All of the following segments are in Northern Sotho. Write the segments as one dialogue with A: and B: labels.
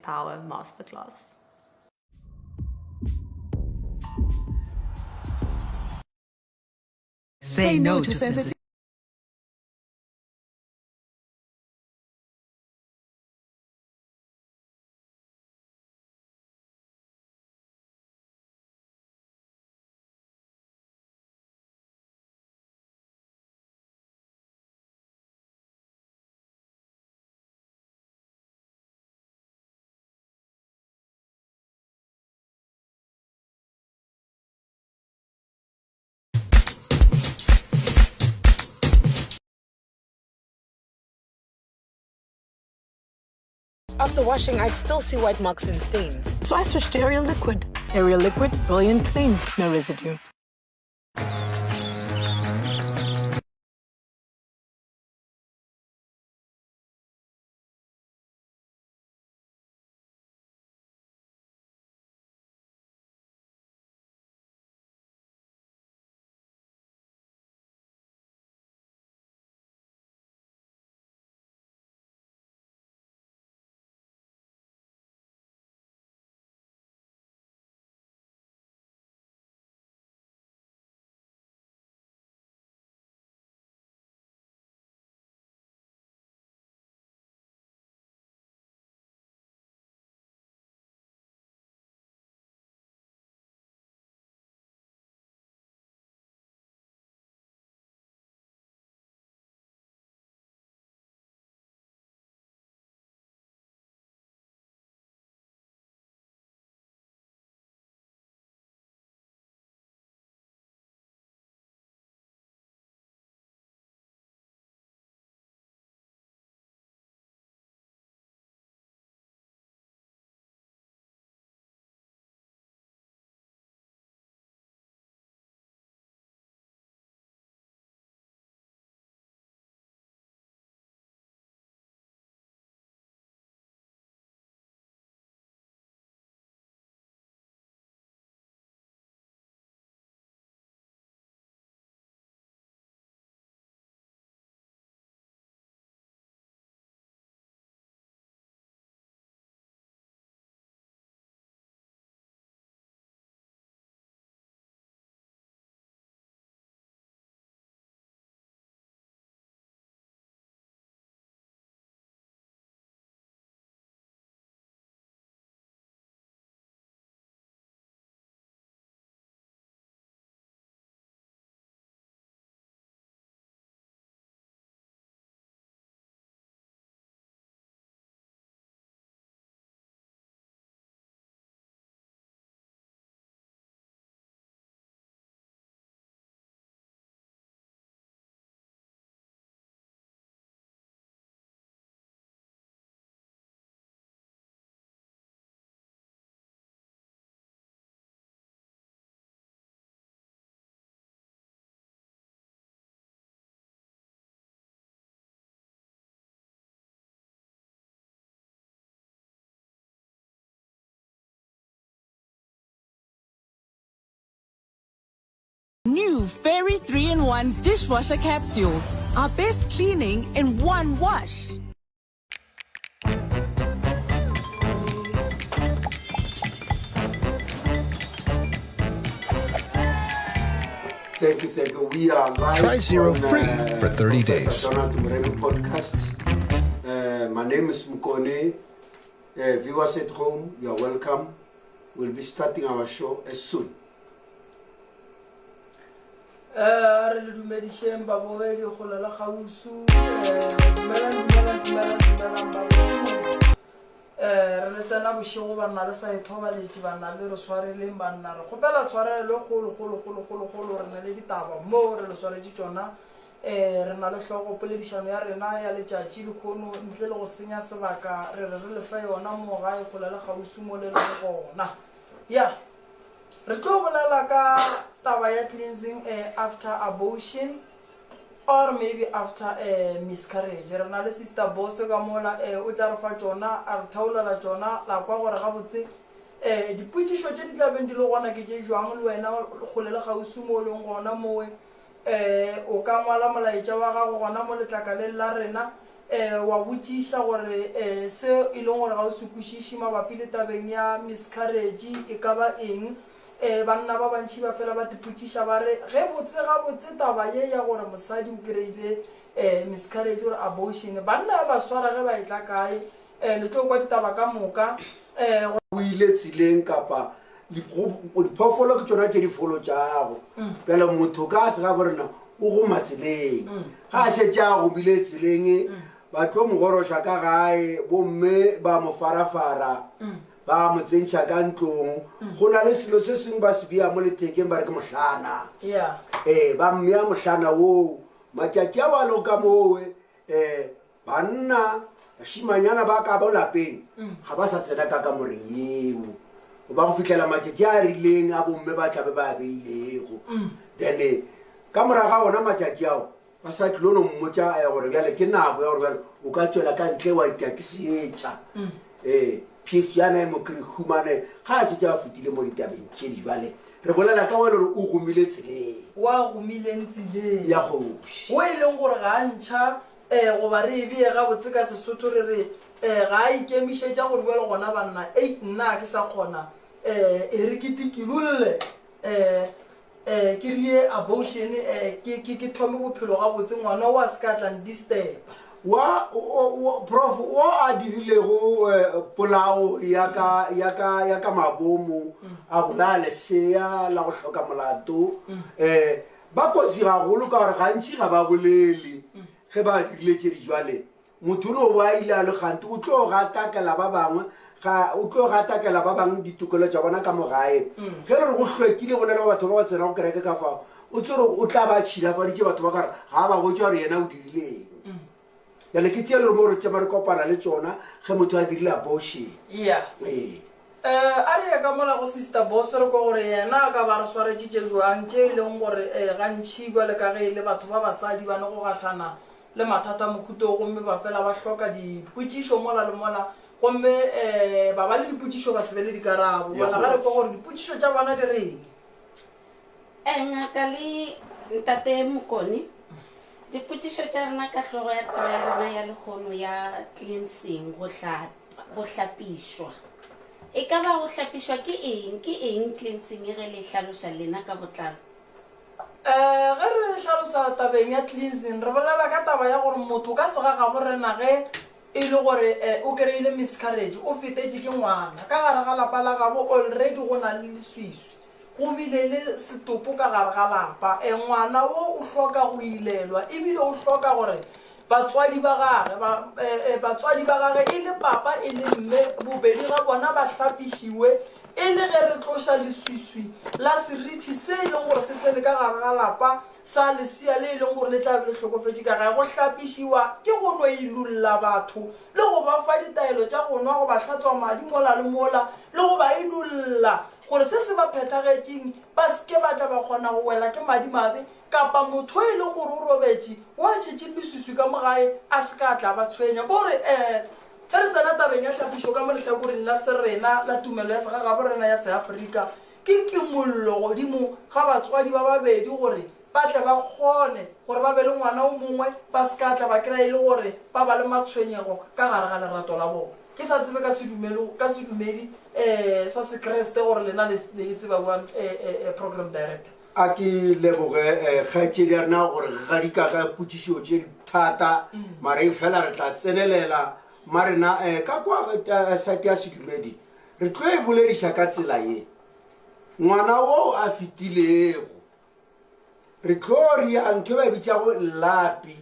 A: Power Masterclass.
B: Say no to sensitive.
C: After washing, I'd still see white marks and stains. So I switched to Ariel Liquid. Ariel Liquid, brilliant clean, no residue.
D: New Fairy 3 in 1 dishwasher capsule. Our best cleaning in one wash.
E: Thank you, thank you. We are live.
F: Try Zero
E: on,
F: free for 30
E: Professor
F: days.
E: Donald Moremi podcast. My name is Mukone. Viewers at home, you are welcome. We'll be starting our show as soon.
G: A re le dumedišeng babogedi kgole le kgausu. Dumelang, dumelang, dumelang, dumelang babošego. Re le tsena bošego banna le sa ithobaletše banna le re swareleng banna re kgopela tshwarelo e kgolo kgolo kgolo kgolo kgolo re na le ditaba mo re le swaretše tšona. Re na le hlogo poledišano ya rena ya letšatši lekhono ntle le go senya sebaka re re re lefe yona mo gae kgole le kgausu mo le lego gona. Ya re tlo bolela ka taba ya cleansing after abortion or maybe after miscarriage. Re na le Sister Boss ka mola o tla re fa tšona a re theolela tšona la kwa gore gabotse dipotšišo tše di tla beng di le gona ke tše jwang le wena kgole le kgauswi mo o leng gona mowe. O ka ngwala molaetša wa gago gona mo letlakaleng la rena. um wa botšiša gore um se e leng gore ga o se kwešiše mabapi le tabeng ya miscarriage e ka ba eng. Um banna ba bantši ba fela ba tipotšiša ba re, Ge botse gabotse taba ye ya gore mosadi o kry-ile um miscarriage or abortion, banna ya ba swara ge ba etla kae? Um le tlo kwa ditaba ka moka. Um
E: O ile tseleng kapa diphoofolo ke tšona tše di folotšago. Bjale motho ka se gabo rena o goma tseleng. Ga a šetše a gomile tseleng, ba tlo mo goroša ka gae, bomme ba mo farafara, ba mo tsentšha ka ntlong. Go na le selo se sengwe ba se bea mo lethekeng ba re ke mohlana. Ee, ba mmea mohlana woo. Matšatši ao a lego ka mowe, um Banna, bašimanyana ba ka bo lapeng ga ba sa tsena ka kamoreng yeo ba go fihlela matšatši a rileng a bomme ba tlabe ba a beilego. Then ka morago ga ona matšatši ao ba sa tlilo no mmotša gore bjale ke nako ya gore bjale o ka tšwela ka ntle wa itia ke seetša. Ee, phefjana e mo kry humane ga a šetše a fetile mo ditabeng tše di bjale re bolela ka wa e le gore o gomile tseleng.
G: Wa gomileng tseleng.
E: Ya kgoši.
G: Wo e leng gore ga a ntšha um goba re e bee gabotse ka Sesotho re re um ga a ikemišetša gore bjale gona banna ei nna ga ke sa kgona um e re ke tikilolle um um ke rie abortion um ke, ke, ke thome bophelo gabotse ngwana o a se ka tla ndisturba.
E: Wa, o, o, prof, o a dirilego eh, polao ya ka, ya ka, ya ka mabomo, a bolaya lesea la go hloka molato, eh, Ba kotsi gagolo ka gore gantši ga ba bolele ge ba dirile tše di jwale. Motho o no bo a ile a le kgante o tlo gatakela ba bangwe, ga o tlo gatakela ba bangwe ditokelo tša bona ka mo gae. Ge le re go hlwekile go na le ba batho ba ba tsenago kereke ka fao, o tsebe gore o tla ba tšhilafaditše batho ba ka gore ga a ba botše gore yena o dirileng. Bjale ke tše le gore mo re tšama re kopana le tšona ge motho a dirile abortion.
G: Yeah.
E: Ee.
G: Eh, a re ye ka mola go Sister Boss re kwe gore yena a ka ba re swaretšitše jwang tše e leng gore eh, gantši bjale ka ge e le batho ba basadi ba ne go gahlana le mathata mohuta wo gomme ba fela ba hloka dipotšišo mola le mola gomme eh, ba ba le dipotšišo ba se be le dikarabo.
E: Ya
G: Bona ga re
E: kgoši.
G: kwe gore dipotšišo tša bona di reng.
A: Eh, ngaka le ntate Mokone, dipotšišo tša rena ka hlogo ya taba ya rena ya lehono ya cleansing, go hla, go hlapišwa. E ka ba go hlapišwa ke eng? Ke eng cleansing ge le e hlaloša lena ka botlalo?
G: Eh, ge re hlalosa tabeng ya cleansing, re bolela ka taba ya gore motho ka segagabo rena ge e le gore eh, o kry-ile miscarriage, o fetetše ke ngwana, ka gare ga lapa la gabo already go na le leswiswi. Go bile le setopo ka gare ga lapa. E, ngwana wo o hloka go ilelwa e bile o hloka gore batswadi ba gage, ba, e, e, batswadi ba gage e le papa e le mme, bobedi ga bona ba hlapišiwe e le ge re tloša leswiswi la serithi se e leng gore se tsene ka gare ga lapa sa lesea le e leng gore le tla be le hlokofetše ka gae. Go hlapišiwa ke go no ilulla batho le go ba fa ditaelo tša go nwa, go ba hlatswa madi mola le mola, le go ba ilulla gore se se ba phethagetšeng ba se ke ba tla ba kgona go wela ke madimabe, kapa motho e leng gore o robetše o a tšhetše leswiswi ka mo gae a se ka tla ba tshwenya. Ke gore um ge re tsena tabeng ya hlapišo ka mo lehlakoreng la serena la tumelo ya segagabo rena ya Seafrika, ke kimollo godimo ga batswadi ba babedi gore ba tle ba kgone gore ba be le ngwana o mongwe, ba se ka tla ba kry-a e le gore ba ba le matshwenyego ka gare ga lerato la bona. Ke sa tsebe ka sedumelo, ka sedumedi um sa Sekriste gore lena le, le e tseba bjang, um program director.
E: A ke leboge kgaetšedi ya rena gore gadika ka potšišo tše di thata, mara e fela re tla tsenelela marena um ka kwa site ya sedumedi re tlo e bolediša ka tsela ye. Ngwana wo a fetilego Re tlo ria ntho e ba e bitšago llapi.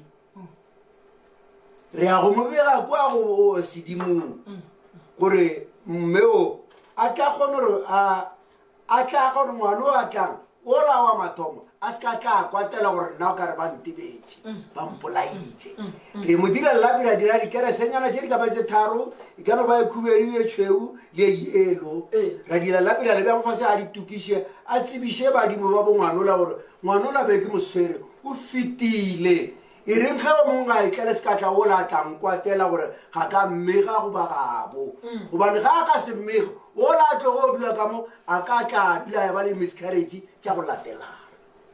E: Re ya go mo bega kwa go sedimong gore mme o a tla kgone gore a a tla gore ngwana o a tlang ola wa mathomo a se ka tla kwatela gore nna o ka re ba ntebetše ba mpolaile. Re mo dira llapi ra dira dikeresenyana tše di ka ba tše tharo, e ka no ba e khubedu, e tšhweu le e yelo. Ra dira llapi ra le bea mo fase a di tokiše, a tsebiše badimo ba bongwanola gore ngwanola be ke mo swere o fetile. E reng ge o mongwe ga e tlele sekatla ola a tla nkwatela gore ga ka mmega goba gabo, gobane ga a ka se mmege ola a tlogo o dula ka mo a ka tla dula ya ba le miscarriage tša go latelana.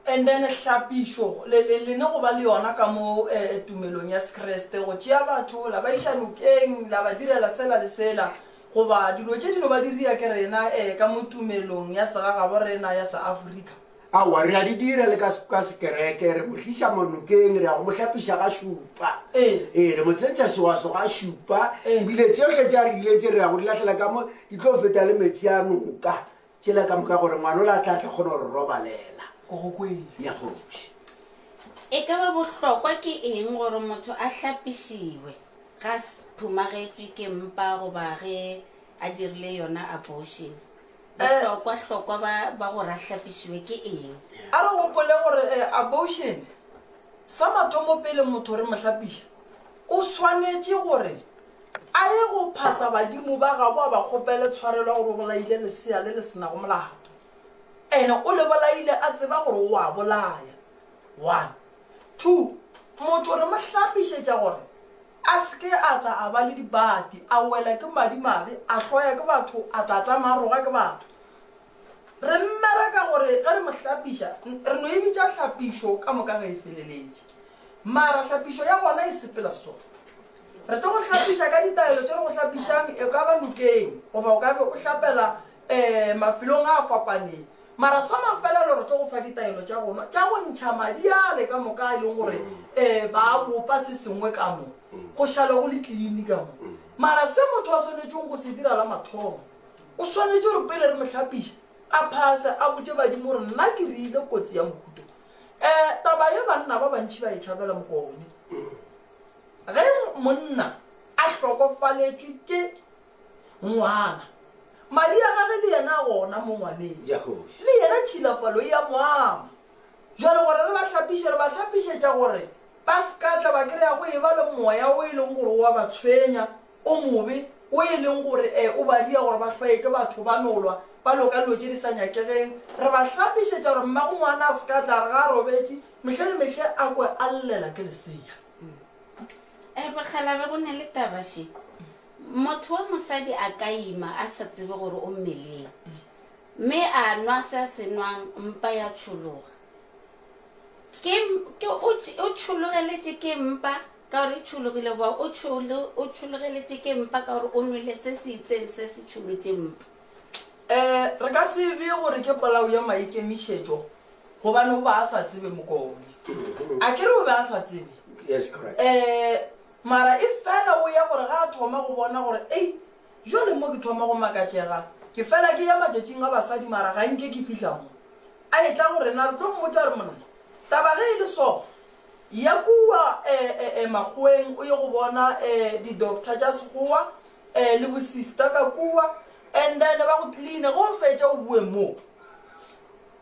G: And then hlapišo, le, le, le ne go ba le yona ka mo eh, tumelong ya Sekriste, go tšea batho la ba iša nokeng, la ba direla sela le sela, goba dilo tše di no ba di ria ke rena eh, ka mo tumelong ya segagabo rena ya Seafrika.
E: Aowa, re a di dira le ka, ka sekereke, re mo tliša mo nokeng, re ya go mo hlapiša ga šupa.
G: Ee.
E: Ee, re mo tsentšha sewaso ga šupa,
G: Ee.
E: ebile tšohle tše a re dileng tše re ya go di lahlela ka mo, di tlo feta le metsi a noka. Tšela ka moka gore ngwana ola a tla tla kgona go re robalela.
G: Ko go kwele.
E: Ya kgoši.
A: E ka ba bohlokwa ke eng gore motho a hlapišiwe ga a phumagetšwe ke mpa goba ge a dirile yona abortion? Bohlokwa hlokwa ba, ba gore a hlapišiwe ke eng?
G: A re gopole gore abortion, sa mathomo pele motho re mo hlapiša, o swanetše gore a ye go phasa badimo ba gabo a ba kgopele tshwarelo ya gore o bolaile lesea le le se nago molato. Ene o le bolaile a tseba gore o a bolaya. One. Two, motho re mo hlapišetša gore a se ke a tla a ba le dibati, a wela ke madimabe, a hloya ke batho, a tla tsamaya a roga ke batho. Re mmereka gore ge re mo hlapiša, re no e bitša hlapišo ka moka ge e feleletše. Mara hlapišo ya gona e sepela so. Re tlo go hlapiša ka ditaelo tše re go hlapišang, e ka ba nokeng goba o ka be o hlapela um mafelong a a fapaneng. Mara sa mafelelo re tlo go fa ditaelo tša go nwa, tša go ntšha madi ale ka moka a e leng gore um ba a bopa se sengwe ka mo, go šale go le clean ka mo. Mara se motho a swanetšeng go se dira la mathomo, o swanetše gore pele re mo hlapiša, a phase a botše badimo gore nna ke rile kotsi ya mohuta. Um taba ye banna ba bantši ba e tšhabela mokone. Ge monna a hlokofaletšwe ke ngwana, madi a gage le yena a gona mo ngwaneng, le yena tšhilafalo e a mo ama. Bjale gore re ba hlapiše, re ba hlapišetša gore ba se ka tla ba kry-a go eba le moya o e leng gore o a ba tshwenya, o mobe, o e leng gore o ba dia gore ba hloye ke batho, ba no lwa, ba loka dilo tše di sa nyakegeng. Re ba hlapišetša gore mmago ngwana a se ka tla re ga a robetše, mehle le mehle a kwe a llela ke lesea.
A: E, bakgalabe go ne le taba še. Motho wa mosadi a ka ima a sa tsebe gore o mmeleng, mme a nwa se a se nwang, mpa ya tšhologa. Ke, ke o, o tšhologeletše ke mpa ka gore e tšhologile, goba o tšholo, o tšhologeletše ke mpa ka gore o nwele se se itseng se se tšholotše mpa.
G: Um re ka se bee gore ke polao ya maikemišetšo gobane o ba a sa tsebe mokone. A ke re o be a sa tsebe?
E: Yes, correct.
G: Um mara e fela o ya gore ga a thoma go bona gore ei jwale mo ke thoma go makatšega, ke fela ke ya matšatšing a basadi mara ga nke ke fihla mo. A etla go rena re tlo mmotša gore monna taba ge e le so, ya kua um um makgoweng o ye go bona um di-doctor tša sekgowa um le bo-sister ka kua and then ba go cleane, ge o fetša o boe mo.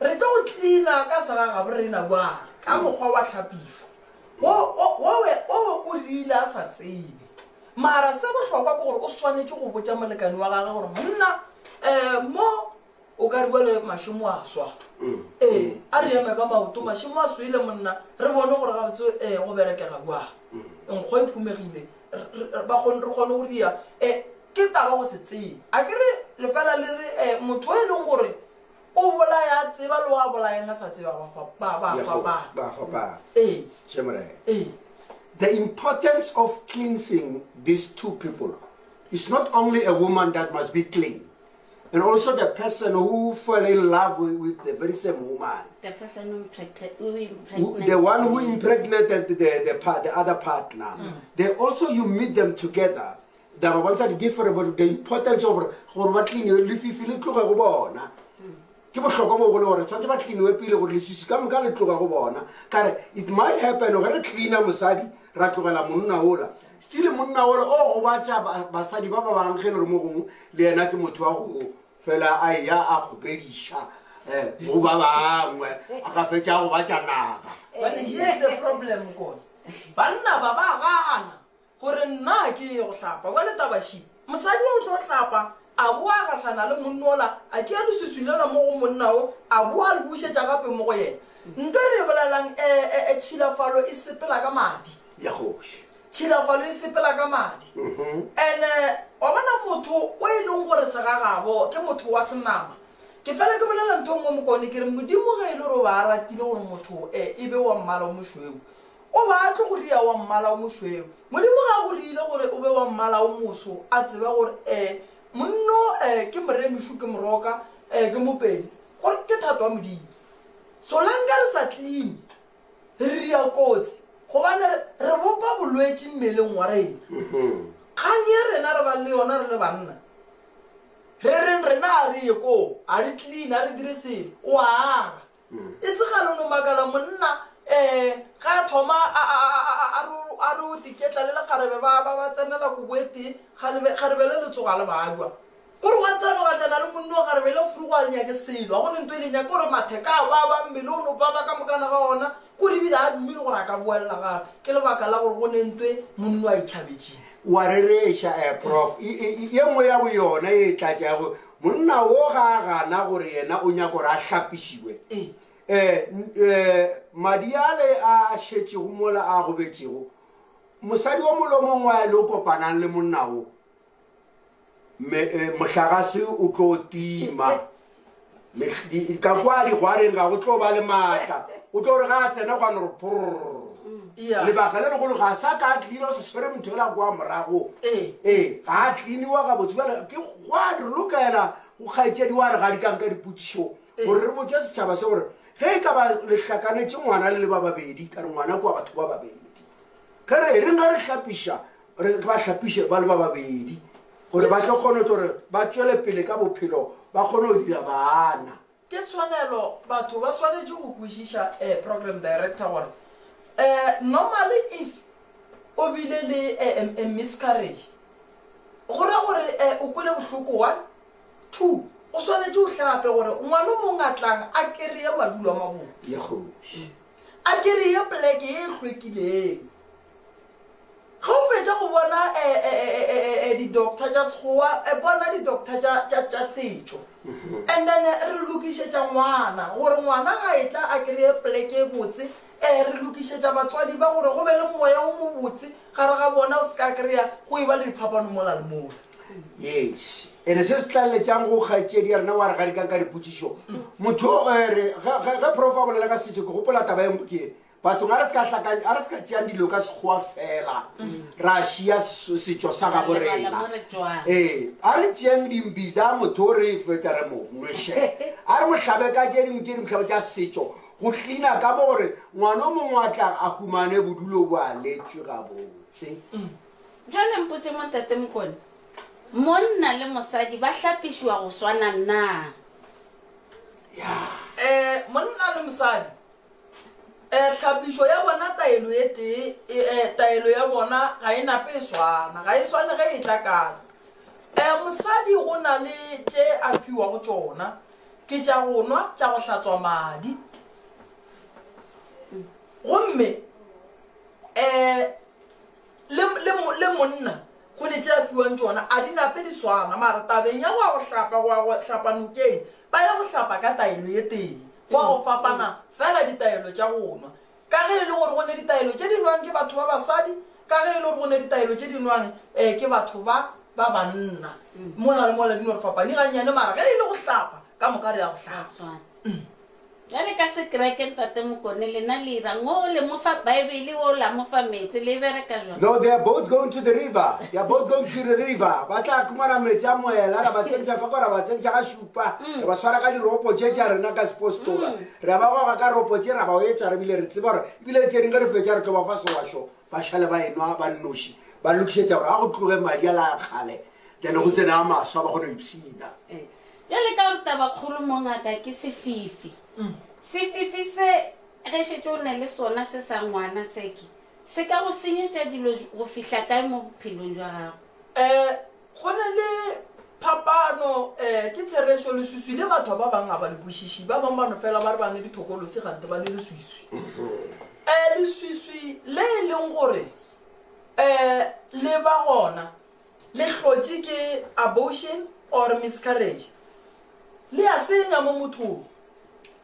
G: Re tlo go cleaner ka segagabo rena bjang ka mokgwa wa tlhapišo wo, wo, wo, wo o rile a sa tsebe. Mara se bohlokwa ke gore o swanetše go botša molekane wa gage gore monna um mo o ka re bjale mašemo a swa. Ee, a re eme ka maoto, mašemo a swele monna, re bone gore gabotse um go berekega bjang. Nkgo e phumegile, ba kgone, re kgone go ria. Um ke taba go se tsebe. A ke re lefela le re um motho e leng gore O bolaya a tseba le o a bolayang a sa tseba ba fa- ba ba
E: Ya go-
G: fapana.
E: ba fapana.
G: Ee,
E: Che Morena.
G: ee.
E: The importance of cleansing these two people is not only a woman that must be clean, and also the person who fell in love with, with the very same woman.
A: The person who impregnated, who
E: Who,
A: impregnated
E: the one who impregnated the, the, part, the other partner. They also, you meet them together. Da ba bontsha di different but the importance of gore gore ba cleaniwe lefifi le tloge go bona. Ke bohlokwa bo bogolo gore tshwanetse ba cleaniwe pele gore leswiswi ka moka le tloge go bona. Ka re it might happen ge re cleana mosadi ra tlogela monna ola. Still monna ola o gobatša basadi ba ba bang ge e le gore mo gongwe le yena ke motho wa go fela a eya a kgopediša eh, go ba bangwe a ka fetša a gobatša naga.
G: But here's the problem kone. Banna ba ba gana Gore nna ke ye go hlapa. Bjale taba še, mosadi o tlo hlapa, a boa a gahlana le monna ola, a tšea leswiswi lela mo go monna o, a boa a le bušetša gape mo go yena. Nto e re e bolelang, e, e, e, tšhilafalo e sepela ka madi.
E: Ya kgoši.
G: Tšhilafalo e sepela ka madi. Ene, wa bona motho o e leng gore segagabo ke motho wa senama. Ke fela ke bolela ntho e nngwe Mokone, ke re Modimo ge e le gore o ba a ratile gore motho e, e be wa mmala o mošweu, o ba a tlo go ria wa mmala o mošweu. Modimo ga a go riile gore o be wa mmala o moso, a tseba gore e, monno e, ke Moremišu, ke Moroka, e, ke Mopedi, gore ke thato ya Modimo. Solanka re sa clean, re ria kotsi gobane re bopa bolwetši mmeleng wa rena. Kgang ye rena re bang le yona re le banna, re reng rena a re ye koo, a re clean, a re dire selo, o a aga. E se kgale o no makala monna um ga a thoma a re o teketla le lekgarebe ba ba tsenela kobo e tee, kgarebe le letsoga le bajwa. Kore wa tsena o gahlana le monna o kgarebe le frugo a le nyake selo, a go ne nto e le nyake gore matheka a baba, mmele o no baba ka mokana ga ona, kore ebile a dumele gore a ka boelela gape. Ke lebaka la gore go ne nto e monna a e tšhabetšeng.
E: Wa rereša, eh, Prof. E, e, e, ye nngwe ya boyona ye e tlatšago, monna wo ga a gana gore yena o nyaka gore a hlapišiwe.
G: Ee.
E: Eh, eh, madi ale a šetšego mola a gobetšego, mosadi o mongwe le o mongwe a le o kopanang le monna wo, Me, eh, mohlagase o tlo tima ka kwa digwareng ga go tlo ba le maatla o tlo re ga a tsena gwa no re prr lebaka le legolo ga sa ka a tlina o se swere motho ela kwa morago ee ga a tliniwa gabotse bjale ke gwa re lokela go kgaetšedi wa re ga di kang ka dipotsišo gore re botse setšhaba se gore ge e ka ba le hlakanetše ngwana le le ba babedi ka re ngwana kwa batho ba babedi ge re reng ga re hlapiša re ba hlapiše ba le ba babedi gore ba tlo kgone gore ba tšwele pele ka bophelo ba kgone go dira bana.
G: Ke tshwanelo batho ba swanetše go kwešiša eh, program director gore eh, normally if o bile le eh, a miscarriage go ra gore eh, o kwele bohloko one two o swanetše o hlape gore ngwana o mongwe a tlang a kereye madulo a mabotse
E: Ye kgoši.
G: a kereye poleke ye e hlwekileng. Ge o fetša go bona di-doctor tša sekgowa, bona di-doctor tša setšo. And then re lokišetša ngwana gore ngwana ga e tla a kry-e poleke e botse. Re lokišetša batswadi ba gore go be le moya o mobotse gare ga bona, o se ka kry-a go e ba le diphapano mola le mola.
E: Yes, ene se se tlaleletšang go kgaetšedi ya rena wa re gadikang ka dipotšišo. Motho ge prof a bolela ka setšo, ke gopola taba e nngwe ke Bathong a re se ka hlakanya, a re se ka tšeang dilo ka Sekgowa fela, ra šia setšo sa gabo
A: Ra lebala
E: rena.
A: mo re tšwang.
E: Ee, a re tšeeng dimbiza motho o re fetša re mo nweše. A re mo hlabe ka tše dingwe tše dingwe tša setšo, go hlina ka mo gore ngwana o mongwe a tla a humane bodulo bo a letšwe gabotse.
A: Bjale mpotše mo Tate Mokone, monna le mosadi ba hlapišiwa go swana na?
G: Eh, monna le mosadi um tlhapišo ya bona taelo e tee um taelo ya bona ga e nape e swana ga e swane ge e tla kae um mosadi go na le tše a fiwago tšona ke tša go nwa tša go hlatswa madi gomme um le monna go ne tše a fiwang tšona a di nape di swana mara tabeng ya go ya go hlapa go ya go hlapa nokeng ba ya go hlapa ka taelo ye tee Gwa go fapana fela ditaelo tša go nwa. Ka ge e le gore go ne ditaelo tše di nwang ke batho ba basadi, ka ge e le gore go ne ditaelo tše di nwang um ke batho ba ba banna. Mola le mola di no re fapani gannyane, mara ge e le go hlapa, ka moka re ya go hlapa.
A: Bjale ka sekereke, Ntate Mokone, lena le irang? O le mo fa Bible, o la mo fa meetse, le e bereka jwang?
E: No, they are both going to the river. They are both going to the river. Ba tla khumana metsi a moela, ra ba tsentšha ka kwa, ra ba tsentšha ga šupa. Re ba swara ka diropo tše tša rena ka sepostola. Re ba goga ka ropo tše, ra ba etša, re bile re tseba gore ebile tše dingwe re fetša re tlo ba fa sewašo, ba šale ba enwa ba nnoši. Ba lokišetša gore ga go tloge madi a la a kgale, then go tsene a maswa ba kgone go ipshina.
A: Bjale ka gore tabakgolo mo ngaka ke sefifi. Sefifi se ge šetše o ne le sona se sa ngwana se ke, se ka go senyetša dilo go fihla kae mo bophelong jwa gago?
G: Um go na le phapano um ke therešo leswiswi le batho ba bangwe ga ba le kwešiši ba bangwe ba no fela ba re ba ne dithokolosi gante ba ne leswiswi um leswiswi le e leng gore um le ba gona le hlotše ke abortion or miscarriage le ya senya mo mothong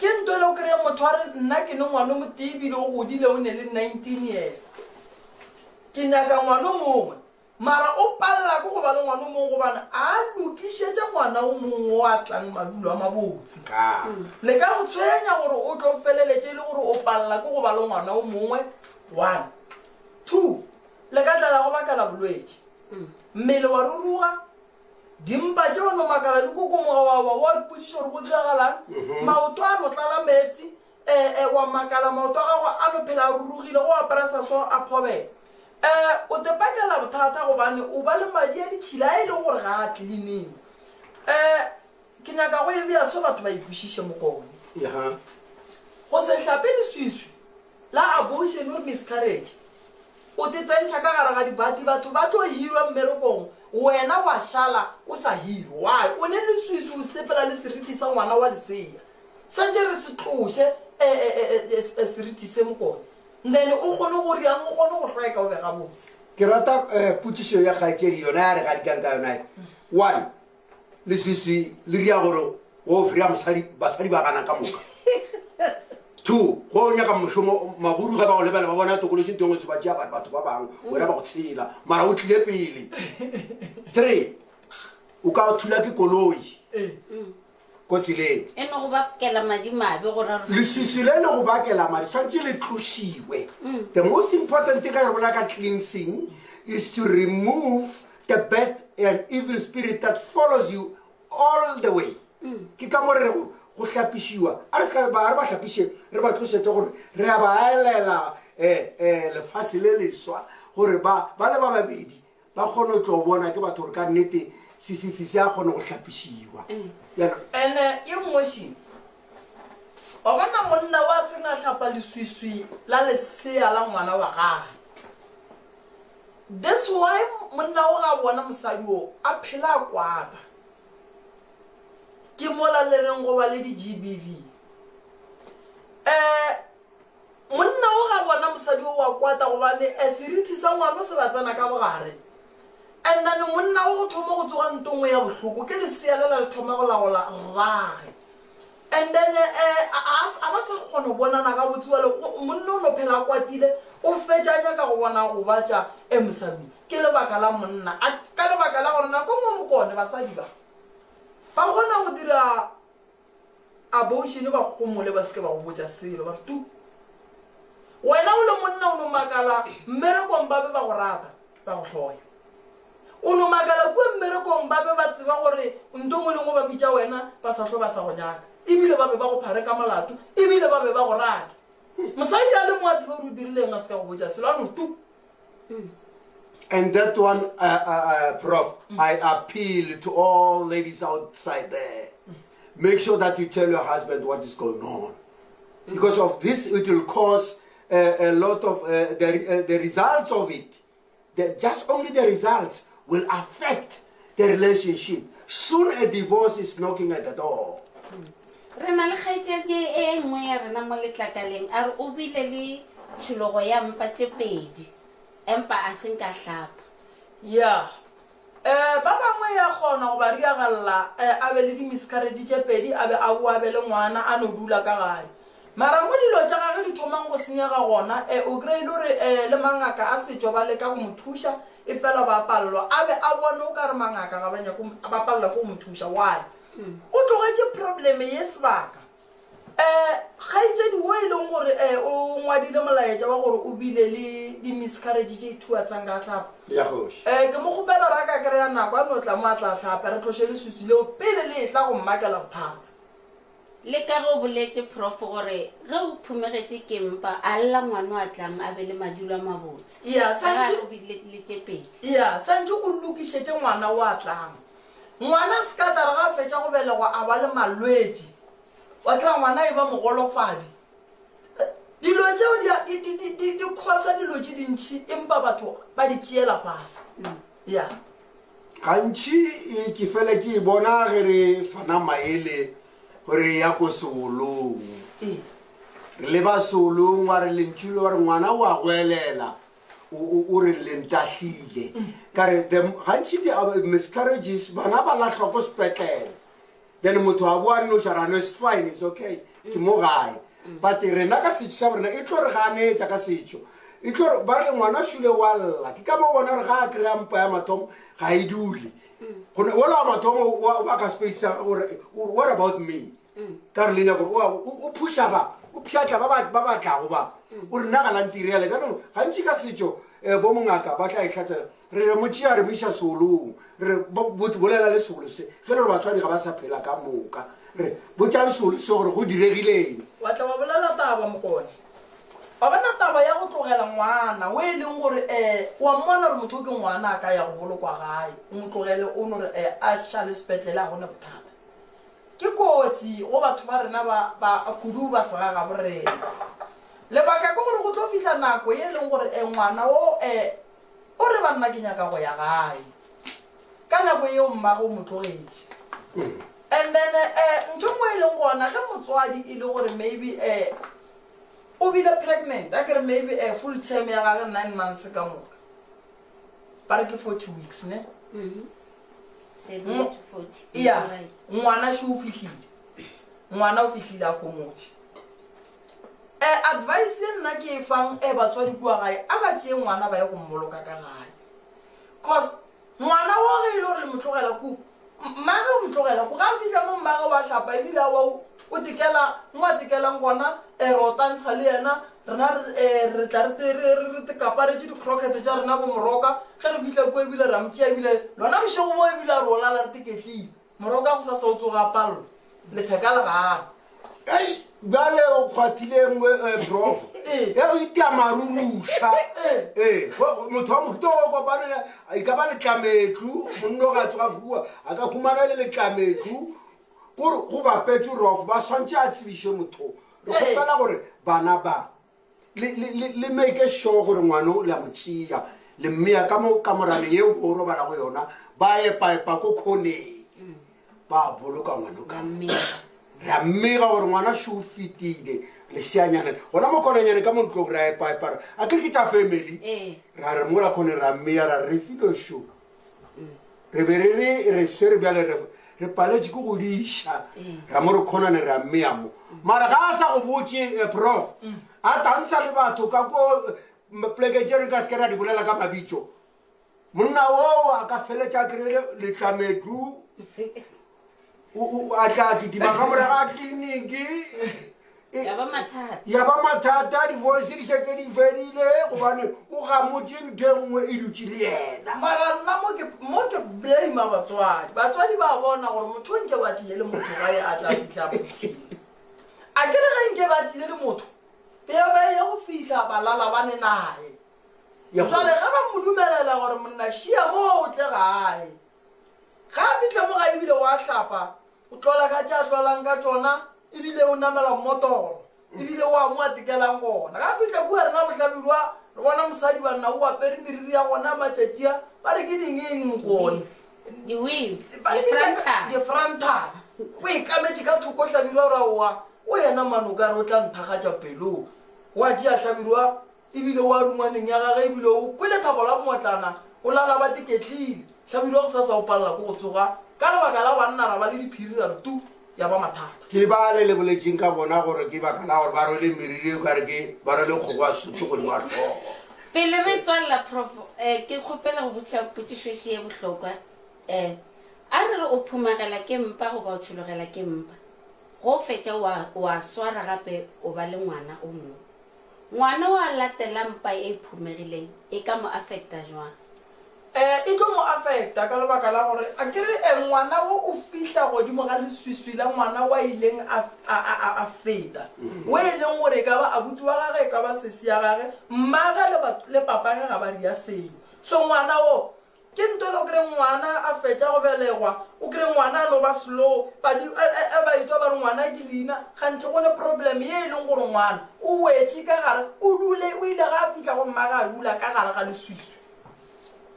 G: ke nto le o kry-e motho a re nna ke ne ngwana o motee ebile o godile o ne le 19 years ke nyaka ngwana o mongwe. Mara o palela ke go ba le ngwana o mongwe gobane a lokišetše ngwana o mongwe o a tlang madulo a mabotse. Le ka go tshwenya gore o tlo feleletše e le gore o palela ke go ba le ngwana o mongwe, one. Two, le ka tla la go bakela bolwetši. Mmele wa ruruga, dimpa tše wa no makala di kokomoga wa wa wa ipotšiša gore go diragalang, maoto a no tlala meetse, eh, eh, wa makala maoto a gago a no phela a rurugile, go apara sa so a phobela. Eh, o te pakela bothata gobane o ba le madi a ditšhila a e leng gore ga a tleliniwe. Eh, ke nyaka go e bea so batho ba ikwešiše mokone.
E: Yeah.
G: Go se hlape leswiswi la abortion or miscarriage, o te tsentšha ka gare ga dibati, batho ba tlo hirwa mmerekong, wena wa šala o sa hirwe. Why? O ne leswiswi o sepela le seriti sa ngwana wa lesea. Santše re se tloše eh, eh, eh, eh, seriti se mokone. Then o kgone go riang, o kgone go hlweka o be gabotse.
E: Ke rata eh, potšišo ya kgaetšedi yona ya re gadikang ka yona. One, leswiswi le ria gore go fria mosadi, basadi ba gana ka moka. Two, go o nyaka mošomo, maburu ge ba go lebela ba bona tokološi ntho e nngwe se ba tšea batho ba bangwe, wena ba go tshela, mara o tlile pele. Three, o ka thula ke koloi. Ko tseleng.
A: E no go bakela madimabe go ra.
E: Leswiswi le le go bakela madi tshwanetse le tlošiwe. The most important thing ge re bolela ka cleansing is to remove the bad and evil spirit that follows you all the way. Ke ka mo re rego go hlapišiwa. A re se ba re ba hlapiše re ba tlošete gore re a ba elela eh, eh, lefase le leswa gore ba ba le ba babedi Ba kgone go tlo bona ke batho gore ka nnete sefifi se a kgone go hlapišiwa. Bjalo.
G: Ene ye nngwe še, wa bona monna wa seng a hlapa leswiswi la lesea la ngwana wa gage. That's why monna o ga bona mosadi o a phela a kwata. Ke mola le reng go ba le di GBV. Eh Monna o ga bona mosadi o wa kwata gobane eh, serithi sa ngwano se ba tsena ka bogare. And then monna o go thoma go tsoga nto nngwe ya bohloko ke lesea lela le thoma go laola rrage. And then eh, a ba sa kgona go bonana gabotse wale monna o no phela a kwatile o fetša a nyaka go bona gobatša eh, mosadi. Ke lebaka la monna a ka lebaka la gore nako nngwe mokone basadi ba ba kgona go dira Abortion ba gomole ba seke ba go botša selo ba re tu. Wena o le monna o no makala mmerekong ba be ba go rata ba go hloya. O no makala kua mmerekong ba be ba tseba gore nto ngwe le ngwe ba bitša wena ba sa hlwe ba sa go nyaka ebile ba be ba go phare ka molato ebile ba be ba go rata. Mosadi a le mo a tsebe gore o dirile eng a seka go botša selo a no tu.
E: And that one, uh, uh, uh, Prof, mm. I appeal to all ladies outside there. Make sure that you tell your husband what is going on. Because of this, it will cause uh, a lot of uh, the, uh, the results of it. The, just only the results will affect the relationship. Soon a divorce is knocking at the door.
A: Re na le kgaetšedi e nngwe ya rena mo letlakaleng a re o bile le tšhologo ya mpa tše pedi empa a se nka hlapa.
G: Ya. Um ba bangwe ya kgona go ba riagalla um a be le di-miscarriage tše pedi a be a boa a be le ngwana a no dula ka gae. Mara mo dilo tša gage di thomang go senyega gona um o kry-e le gore um le mangaka a setšo ba leka go mo thuša efela ba palelwa a be a bone o ka re mangaka ga ba nyake ba palela ke go mo thuša. Why? O tlogetše problem ye sebaka. Um kgaetšedi wo e leng gore um o ngwadile molaetša wa gore o bile le di-miscarriage tše two a tsanka a hlapa.
E: Ya kgoši.
G: Um ke mo kgopela gore a ka kry-a nako a no tla mo a tla hlapa re tloše leswiswi leo pele le etla go mmakela bothata.
A: Le ka ge o boletše Prof gore ge o phumegetše ke mpa a lla ngwana o a tlang a be le madulo a mabotse.
G: Ya,
A: Ka ge
G: santše
A: o bile le tše pedi.
G: Ya, santše o lokišetše ngwana o a tlang. Ngwana a se ka tla re ga a fetša go belegwa a ba le malwetši. Wa kry-a ngwana e ba mogolofadi. Dilo tšeo di causa dilo tše dintši empa batho ba di tšeela fase. Ya.
E: Gantši e, ke fele ke e bona ge re fana maele gore ya ko seolong. Re leba seolong wa re lentšu le wa re ngwana o a goelela o re le ntahlile. Ka re gantši di-miscarriages bana ba lahlwa ko sepetlele. Then motho a boa nnoša ra no it's fine, it's okay, ke mo gae. But rena ka setšo sa borena e tlo re ganetša ka setšo. E tlo re ba re ngwana šule wa lla. Ke ka mo bona re ga a kry-a mpa ya mathomo ga e dule. Gone ola wa mathomo wa ka space sa gore what about me? Ka re leina gore o phusha ba, o pšhatla ba ba ba tlago ba. O re nna ga la ntirela. Bjanong gantši ka setšo bo mongaka ba tla e hlatsela. Re re mo tšea re mo iša seolong. Re re bolela le seolo se. Ge le gore batswadi ga ba sa phela ka moka. Re botšang seolo se gore go diregileng.
G: Wa tla wa bolela taba Mokone. Wa bona taba ya go tlogela ngwana o e leng gore um wa mmona gore motho o ke ngwana a ka ya go bolokwa gae, o mo tlogele o no re um a šale sepetlele a gona bothata. Ke kotsi go batho ba rena ba ba kudu ba segagabo rena. Lebaka ke gore go tlo fihla nako ye e leng gore um ngwana o um o re banna ke nyaka go ya gae. Ka nako yeo mmagwe o mo tlogetše. And then um ntho e nngwe e leng gona ge motswadi e le gore maybe um O bile pregnant a kere maybe a full term ya gage 9 months ka moka ba re ke 40 weeks ne ya ngwana še o fihlile ngwana o fihlile a komotše um advice ye nna ke e fang um batswadi kua gae a ba tšee ngwana ba ye go mmoloka ka gae cause Ngwana wo ge e le gore le mo tlogela ku, mmage o mo tlogela ku. Ga a fihla mo mmage wa hlapa ebile a wa o tekela mo a tekelang gona, re o tantsha le yena. Rena re re tla re re re re kaparetše di-crocket tša rena bo moroka. Ge re fihla kua ebile ra mo tšea ebile lona bošego bo ebile a re o lala re teketlile. Moroka gosasa o tsoga a palelwa letheka le gana.
E: Ei, bjale o kgwathile nngwe eh, prof
G: Ee.
E: e o itea maruruša
G: Ee.
E: ee motho wa mohuta o kopane le- e ka ba letlametlu monna o ga tsoga fua a ka humana le letlametlu kore go bapetše rof ba swantše a tsebiše motho re
G: Ee.
E: kgopela gore bana ba le, le, le, le make sure gore ngwano le a mo tšea le mmea ka mo kamoraneng yeo o robala go yona ba epaepa ko khoneng ba boloka ngwano ka re a mmega gore ngwana šo o fetile leseanyane gona mo khonanyane ka mo ntlong re a epaepa re a kere ke tša family
A: Ee.
E: ra re mola khone ra mmeya ra re filo šo re be re re re swere bjale re re paletše ke go diša ra mo re kgonane ra mmeya mo mara ga a sa go botše eh, prof a tantsha le batho ka ko poleke tše re ka se ke ra di bolela ka mabitso monna oo a ka feletša a kry-ile letlametlu a tla kitima ka morago a tleliniki
A: Ya ba mathata.
E: ya ba mathata di-voice di šetse di fedile gobane o gamotše ntho e nngwe e dutše le yena
G: mara nna mo ke mo ke blame batswadi batswadi ba bona gore motho nke ba tlile le motho gae a tla fitlha mothile a ke re ge nke ba tlile le motho be ba ye go fitlha ba lala ba ne nae jale ge ba mo dumelela gore monna šia mo o tle gae ga a fitlha mo ga ebile wa hlapa O tlola ka tše a tlolang ka tšona, ebile o namela mmotoro, ebile o a mo a tekelang gona. Ga fihla kua rena bohlabirwa, re bona mosadi banna o apere meriri ya gona matšatši a, ba re ke dingeng mokone.
A: Di-weave,
G: Ba di bitša ka-
A: di-frontal.
G: di-frontal. O e kametše ka thoko hlabirwa o ra oa, o yena mane o ka re o tla nthagatša pelo. Wa tšea hlabirwa Ebile o a rungwaneng ya gage, ebile o kwele thabo la motlana, o lala ba teketlile. Hlabirwa gosasa o palela ke go tsoga ka lebaka la banna ra ba le diphiri ra re tu, ya ba mathata.
E: Ke bale le boletšeng ka bona gore ke baka la gore ba rwele meriri o kare ke ba rwele kgogo ya Sotho godimo ga hlogo.
A: Pele re tswalela, Prof, eh, ke kgopela go botša potšišo še ye bohlokwa. Eh, a re re o phumagela ke mpa goba o tšhologela ke mpa. Go fetša wa, wa swara gape o ba le ngwana o mongwe. Ngwana o a latela mpa e phumegileng e ka mo affecta jwang?
G: E, e tlo mo affecta ka lebaka la gore a ke re e, ngwana wo o fihla godimo ga leswiswi la ngwana wa ileng a, a, a, a, a feta, o e leng gore e ka ba abuti wa gage, e ka ba sesi ya gage, mmage le, le papage ga ba ria selo. So ngwana wo Ke nto le o kry ngwana a fetša go belegwa, o kry ngwana a no ba slow, badi e, e, e ba etšwa ba re ngwana ke leina, kganthe go ne problem ye e leng gore ngwana o wetše ka gare, o dule, o ile ga a fihla go mmage a dula ka gare ga leswiswi.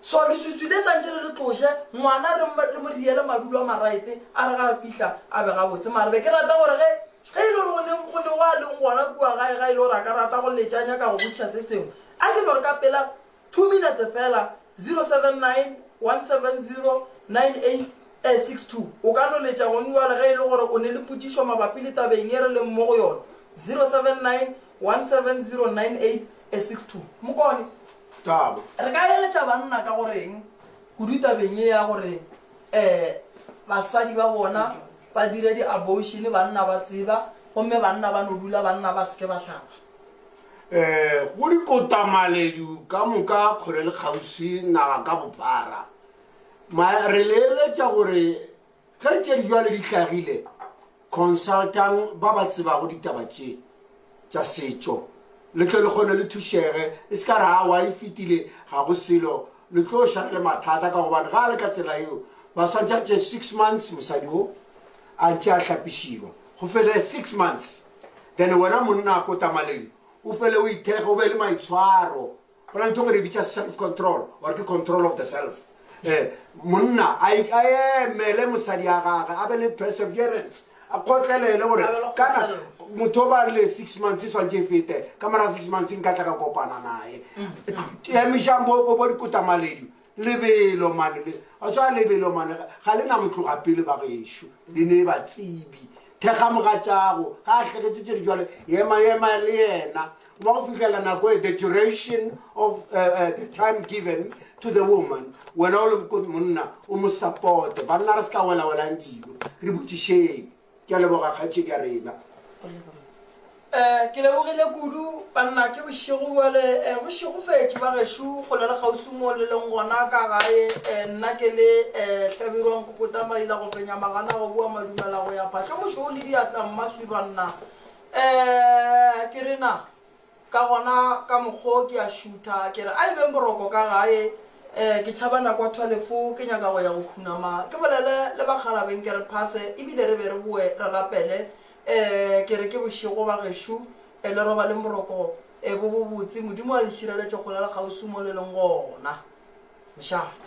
G: So leswiswi le santše re le tloše, ngwana re, re mo riele madulo a maraete, a re ga a fihla a be gabotse. Mara be ke rata gore ge, ge e le gore go ne, go ne go a leng gona kua gae, ga e le gore a ka rata go letša a nyaka go botšiša se sengwe, a ke no re ka pela 2 minutes fela 079 170 9862 o ka no letša gone bjale ge e le gore o ne le potšišo mabapi le tabeng ye re leng mo go yona 079 170 9862. 62. Mokone,
E: Taba.
G: re ka eletša banna ka go reng kudu tabeng ye ya gore um basadi ba bona ba dire di-abortion banna ba tseba gomme banna ba no dula banna ba seke ba hlapa?
E: Um go dikotamaledu ka moka kgole le kgauswi naga ka bophara, ma re le eletša gore ge tše di jwale di hlagile, consultang ba ba tsebago ditaba tše tša setšo, le tle le kgone le thušege. E se ka re awa e fetile ga go selo, le tlo šala le mathata, ka gobane ga a le ka tsela yeo ba swantše a tše 6 months mosadi o a ntše a hlapišiwa go fele 6 months, then wena monna a kotamaledi o fele o ithege, o be le maitshwaro. Go na le ntho e nngwe re e bitša self control or ke control of the self. Um monna a a emele mosadi ya gage, a be le perseverance, a kgotlelele gore
G: A be le
E: kana
G: kgotlelelo.
E: motho o ba rile 6 months e swantše e fete, ka morago 6 months nka tla ka kopana naye. Emišang bo dikotamaledi lebelo mane le a tswa lebelo mane, ga le na motloga pele ba gešo le ne ba tsebi. Thekga mogatšago ga a hleketse tše di jwale, ema ema le yena ba go fihlela nako e, the duration of the time given to the woman. Wena o le monna o mo supporte. Banna re se ka wela welang dilo, re botšišeng. Ke a leboga kgatšedi ya rena.
G: Um ke lebogile kudu banna, ke bošego jale, um go šegofetše ba gešo kgole le kgauswi mo le leng gona ka gae. Um nna ke le um Hlabirwa Nkokota Maila go fenya magana go bua madumela go ya phahlo mošogo le diatla mmaswi banna. Um ke re na ka gona ka mokgo ke a šutha, ke re a e beng boroko ka gae. Um ke tšhaba nako ya thwalefo, ke nyaka go ya go khunama ke bolele le bakgalabeng ke re phase, ebile re be re boe re rapele. Um ke re ke bošego ba gešo, um le robaleng boroko um bo bobotse, Modimo a le šireletše kgole le kgauswi mo le leng gona. Mošate.